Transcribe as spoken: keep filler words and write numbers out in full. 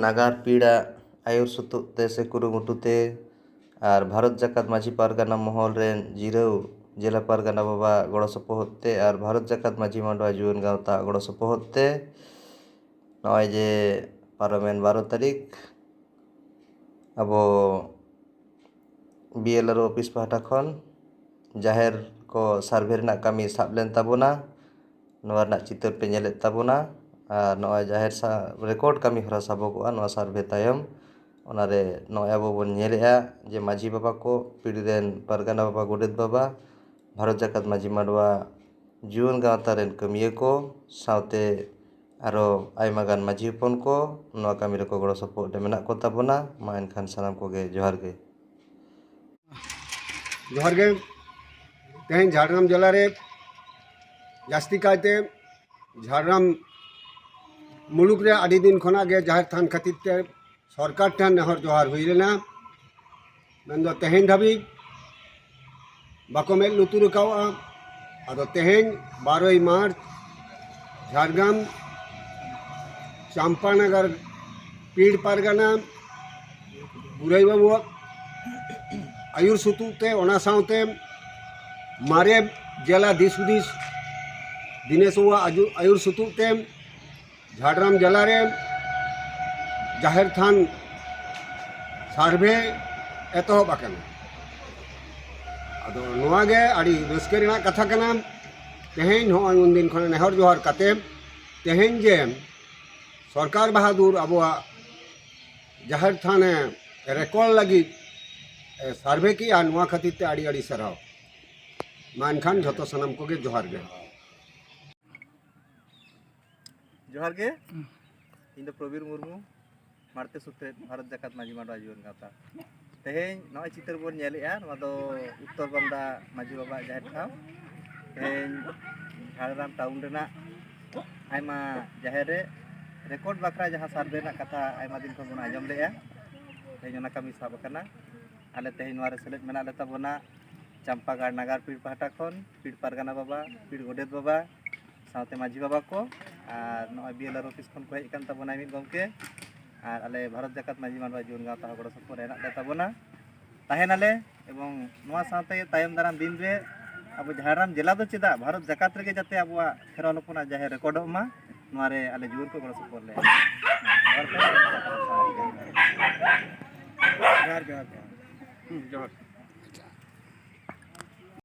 ᱱᱟᱜᱟᱨ ᱯᱤᱲᱟᱜ ᱟᱹᱭᱩᱨ ᱥᱩᱛᱩᱜ ᱛᱮ ᱥᱮ ᱠᱩᱨᱩᱢᱩᱴᱩ ᱛᱮ ᱟᱨ ᱵᱷᱟᱨᱚᱛ ᱡᱟᱠᱟᱛ ᱢᱟᱹᱡᱷᱤ ᱯᱟᱨᱜᱟᱱᱟ ᱢᱚᱦᱚᱞ ᱨᱮᱱ ᱡᱤᱨᱟᱹᱣ ᱡᱮᱞᱟ ᱯᱟᱨᱜᱟᱱᱟ ᱵᱟᱵᱟ ᱜᱚᱲᱚ ᱥᱚᱯᱚᱦᱚᱫ ᱛᱮ ᱟᱨ ᱵᱷᱟᱨᱚᱛ ᱡᱟᱠᱟᱛ ᱢᱟᱹᱡᱷᱤ ᱢᱟᱰᱣᱟ ᱡᱩᱣᱟᱹᱱ ᱜᱟᱶᱛᱟ ᱜᱚᱲᱚ ᱥᱚᱯᱚᱦᱚᱫ ᱛᱮ ᱱᱚᱜᱼᱚᱭ ᱡᱮ ᱯᱟᱨᱚᱢᱮᱱ ᱵᱟᱨᱚ ᱛᱟᱹᱨᱤᱠᱷ ᱟᱵᱚ ᱵᱤ ᱮᱞ ᱟᱨ ᱳ ᱚᱯᱷᱤᱥ ᱯᱟᱦᱴᱟ ᱠᱷᱚᱱ ᱡᱟᱦᱮᱨ ᱠᱚ ᱥᱟᱨᱵᱷᱮ ᱨᱮᱱᱟᱜ ᱠᱟᱹᱢᱤ ᱥᱟᱵ ᱞᱮᱱ ᱛᱟᱵᱚᱱᱟ᱾ ᱱᱚᱣᱟ ᱨᱮᱱᱟᱜ ᱪᱤᱛᱟᱹᱨ ᱯᱮ ᱧᱮᱞᱮᱫ ᱛᱟᱵᱚᱱᱟ᱾ ᱟᱨ ᱱᱚᱜᱼᱚᱭ ᱡᱟᱦᱮᱨ ᱥᱟ-, ᱨᱮᱠᱚᱨᱰ ᱠᱟᱹᱢᱤ ᱦᱚᱨᱟ ᱥᱟᱵᱚᱜᱚᱜᱼᱟ ᱱᱚᱣᱟ ᱥᱟᱨᱵᱷᱮ ᱛᱟᱭᱚᱢ᱾ ᱚᱱᱟᱨᱮ ᱱᱚᱜᱼᱚᱭ ᱟᱵᱚ ᱵᱚᱱ ᱧᱮᱞᱮᱜᱼᱟ ᱡᱮ ᱢᱟᱹᱡᱷᱤ ᱵᱟᱵᱟ ᱠᱚ, ᱯᱤᱲ ᱨᱮᱱ ᱯᱟᱨᱜᱟᱱᱟ ᱵᱟᱵᱟ, ᱜᱚᱰᱮᱛ ᱵᱟᱵᱟ, ᱵᱷᱟᱨᱚᱛ ᱡᱟᱠᱟᱛ ᱢᱟᱹᱡᱷᱤ ᱢᱟᱰᱣᱟ ᱡᱩᱣᱟᱹᱱ ᱜᱟᱶᱛᱟ ᱨᱮᱱ ᱠᱟᱹᱢᱤᱭᱟᱹ ᱠᱚ ᱥᱟᱶᱛᱮ ᱟᱨᱚ ᱟᱭᱢᱟ ᱜᱟᱱ ᱢᱟᱹᱡᱷᱤ ᱦᱚᱯᱚᱱ ᱠᱚ ᱱᱚᱣᱟ ᱠᱟᱹᱢᱤ ᱨᱮᱠᱚ ᱜᱚᱲᱚ ᱥᱚᱯᱚᱦᱚᱫ ᱨᱮ ᱢᱮᱱᱟᱜ ᱠᱚ ᱛᱟᱵᱚᱱᱟ᱾ ᱢᱟ ᱮᱱᱠᱷᱟᱱ ᱥᱟᱱᱟᱢ ᱠᱚᱜᱮ ᱡᱚᱦᱟᱨ ᱜᱮ᱾ ᱡᱚᱦᱟᱨ ᱜᱮ᱾ ᱛᱮᱦᱮᱧ ᱡᱷᱟᱲᱜᱨᱟᱢ ᱡᱮᱞᱟ ᱨᱮ ᱡᱟᱹᱥᱛᱤ ᱠᱟᱭᱛᱮ ᱡᱷᱟᱲᱜᱨᱟᱢ ᱢᱩᱞᱩᱠ ᱨᱮ ᱟᱹᱰᱤ ᱫᱤᱱ ᱠᱷᱚᱱᱟᱜ ᱜᱮ ᱡᱟᱦᱮᱨ ᱛᱷᱟᱱ ᱠᱷᱟᱹᱛᱤᱨ ᱛᱮ ᱥᱚᱨᱠᱟᱨ ᱴᱷᱮᱱ ᱱᱮᱦᱚᱨ ᱡᱚᱦᱟᱨ ᱦᱩᱭ ᱞᱮᱱᱟ, ᱢᱮᱱᱫᱚ ᱛᱮᱦᱮᱧ ᱫᱷᱟᱹᱵᱤᱡ ᱵᱟᱠᱚ ᱢᱮᱫ ᱞᱩᱛᱩᱨ ᱟᱠᱟᱣᱟᱜᱼᱟ᱾ ᱟᱫᱚ ᱛᱮᱦᱮᱧ ᱵᱟᱨᱚᱭ ᱢᱟᱨᱪ ᱡᱷᱟᱲᱜᱨᱟᱢ ᱪᱟᱢᱯᱟᱱᱟᱜᱟᱨ ᱯᱤᱲ ᱯᱟᱨᱜᱟᱱᱟ ᱵᱩᱨᱟᱹᱭ ᱵᱟᱵᱩᱣᱟᱜ ᱟᱹᱭᱩᱨ ᱥᱩᱛᱩᱜ ᱛᱮ, ᱚᱱᱟ ᱥᱟᱶᱛᱮ ᱢᱟᱨᱮ ᱡᱮᱞᱟ ᱫᱤᱥ ᱦᱩᱫᱤᱥ ᱫᱤᱱᱮᱥ ᱵᱟᱵᱩᱣᱟᱜ ᱟᱡᱩ-, ᱟᱹᱭᱩᱨ ᱥᱩᱛᱩᱜ ᱛᱮ ᱡᱷᱟᱲᱜᱨᱟᱢ ᱡᱮᱞᱟ ᱨᱮ ᱡᱟᱦᱮᱨ ᱛᱷᱟᱱ ᱥᱟᱨᱵᱷᱮ ᱮᱛᱚᱦᱚᱵ ᱟᱠᱟᱱᱟ᱾ ᱟᱫᱚ ᱱᱚᱣᱟ ᱜᱮ ᱟᱹᱰᱤ ᱨᱟᱹᱥᱠᱟᱹ ᱨᱮᱱᱟᱜ ᱠᱟᱛᱷᱟ ᱠᱟᱱᱟ᱾ ᱛᱮᱦᱮᱧ ᱱᱚᱜᱼᱚᱭ ᱩᱱᱫᱤᱱ ᱠᱷᱚᱱ ᱱᱮᱦᱚᱨ ᱡᱚᱦᱟᱨ ᱠᱟᱛᱮ ᱛᱮᱦᱮᱧ ᱡᱮ ᱥᱚᱨᱠᱟᱨ ᱵᱟᱦᱟᱫᱩᱨ ᱟᱵᱚᱣᱟᱜ ᱡᱟᱦᱮᱨ ᱛᱷᱟᱱᱮ ᱨᱮᱠᱚᱨᱰ ᱞᱟᱹᱜᱤᱫ ᱮ ᱥᱟᱨᱵᱷᱮ ᱠᱮᱜᱼᱟ, ᱱᱚᱣᱟ ᱠᱷᱟᱹᱛᱤᱨ ᱛᱮ ᱟᱹᱰᱤ ᱟᱹᱰᱤ ᱥᱟᱨᱦᱟᱣ᱾ ᱢᱟ ᱮᱱᱠᱷᱟᱱ ᱡᱷᱚᱛᱚ ᱥᱟᱱᱟᱢ ᱠᱚᱜᱮ ᱡᱚᱦᱟᱨ ᱜᱮ᱾ ᱡᱚᱦᱟᱨ ᱜᱮ᱾ ᱤᱧ ᱫᱚ ᱯᱨᱚᱵᱤᱨ ᱢᱩᱨᱢᱩ, ᱢᱟᱬᱛᱮ ᱥᱩᱛᱨᱮᱫ, ᱵᱷᱟᱨᱚᱛ ᱡᱟᱠᱟᱛ ᱢᱟᱹᱡᱷᱤ ᱢᱟᱰᱣᱟ ᱡᱩᱣᱟᱹᱱ ᱜᱟᱶᱛᱟ᱾ ᱛᱮᱦᱮᱧ ᱱᱚᱜᱼᱚᱭ ᱪᱤᱛᱟᱹᱨ ᱵᱚᱱ ᱧᱮᱞᱮᱜᱼᱟ, ᱱᱚᱣᱟ ᱫᱚ ᱩᱛᱛᱚᱨ ᱵᱟᱢᱫᱟ ᱢᱟᱹᱡᱷᱤ ᱵᱟᱵᱟᱣᱟᱜ ᱡᱟᱦᱮᱨ ᱴᱷᱟᱶ᱾ ᱛᱮᱦᱮᱧ ᱡᱷᱟᱲᱜᱨᱟᱢ ᱴᱟᱣᱩᱱ ᱨᱮᱱᱟᱜ ᱟᱭᱢᱟ ᱡᱟᱦᱮᱨ ᱨᱮ ᱨᱮᱠᱚᱨᱰ ᱵᱟᱠᱷᱨᱟ ᱡᱟᱦᱟᱸ ᱥᱟᱨᱵᱷᱮ ᱨᱮᱱᱟᱜ ᱠᱟᱛᱷᱟ ᱟᱭᱢᱟ ᱫᱤᱱ ᱠᱷᱚᱱ ᱵᱚᱱ ᱟᱸᱡᱚᱢ ᱞᱮᱜᱼᱟ, ᱛᱮᱦᱮᱧ ᱚᱱᱟ ᱠᱟᱹᱢᱤ ᱥᱟᱵ ᱟᱠᱟᱱᱟ᱾ ᱟᱞᱮ ᱛᱮᱦᱮᱧ ᱱᱚᱣᱟ ᱨᱮ ᱥᱮᱞᱮᱫ ᱢᱮᱱᱟᱜ ᱞᱮ ᱛᱟᱵᱚᱱᱟ ᱪᱟᱢᱯᱟᱜᱟᱲ ᱱᱟᱜᱟᱨ ᱯᱤᱲ ᱯᱟᱦᱴᱟ ᱠᱷᱚᱱ, ᱯᱤᱲ ᱯᱟᱨᱜᱟᱱᱟ ᱵᱟᱵᱟ, ᱯᱤᱲ ᱜᱚᱰᱮᱛ ᱵᱟᱵᱟ, ᱥᱟᱶᱛᱮ ᱢᱟᱹᱡᱷᱤ ᱵᱟᱵᱟ ᱠᱚ, ᱟᱨ ᱱᱚᱜᱼᱚᱭ ᱵᱤ ᱮᱞ ᱟᱨ ᱚᱯᱷᱤᱥ ᱠᱷᱚᱱ ᱠᱚ ᱦᱮᱡ ᱟᱠᱟᱱ ᱛᱟᱵᱚᱱᱟ ᱢᱤᱫ ᱜᱚᱢᱠᱮ᱾ ᱟᱨ ᱟᱞᱮ ᱵᱷᱟᱨᱚᱛ ᱡᱟᱠᱟᱛ ᱢᱟᱹᱡᱷᱤ ᱢᱟᱰᱣᱟ ᱡᱩᱣᱟᱹᱱ ᱜᱟᱶᱛᱟ ᱦᱚᱸ ᱜᱚᱲᱚ ᱥᱚᱯᱚᱦᱚᱫ ᱨᱮ ᱦᱮᱱᱟᱜ ᱞᱮ ᱛᱟᱵᱚᱱᱟ, ᱛᱟᱦᱮᱱᱟᱞᱮ᱾ ᱮᱵᱚᱝ ᱱᱚᱣᱟ ᱥᱟᱶᱛᱮ ᱛᱟᱭᱚᱢ ᱫᱟᱨᱟᱢ ᱫᱤᱱ ᱨᱮ ᱟᱵᱚ ᱡᱷᱟᱲᱜᱨᱟᱢ ᱡᱮᱞᱟ ᱫᱚ ᱪᱮᱫᱟᱜ, ᱵᱷᱟᱨᱚᱛ ᱡᱟᱠᱟᱛ ᱨᱮᱜᱮ ᱡᱟᱛᱮ ᱟᱵᱚᱣᱟᱜ ᱠᱷᱮᱨᱣᱟᱞ ᱦᱚᱯᱚᱱᱟᱜ ᱡᱟᱦᱮᱨ ᱨᱮᱠᱚᱨᱰᱚᱜ ᱢᱟ, ᱱᱚᱣᱟ ᱨᱮ ᱟᱞᱮ ᱡᱩᱣᱟᱹᱱ ᱠᱚ ᱜᱚᱲᱚ ᱥᱚᱯᱚᱦᱚᱫ ᱞᱮ ᱮᱢᱟ᱾ ᱡᱚᱦᱟᱨ, ᱡᱚᱦᱟᱨ, ᱡᱚᱦᱟᱨ᱾ ᱦᱩᱸ, ᱡᱚᱦᱟᱨ᱾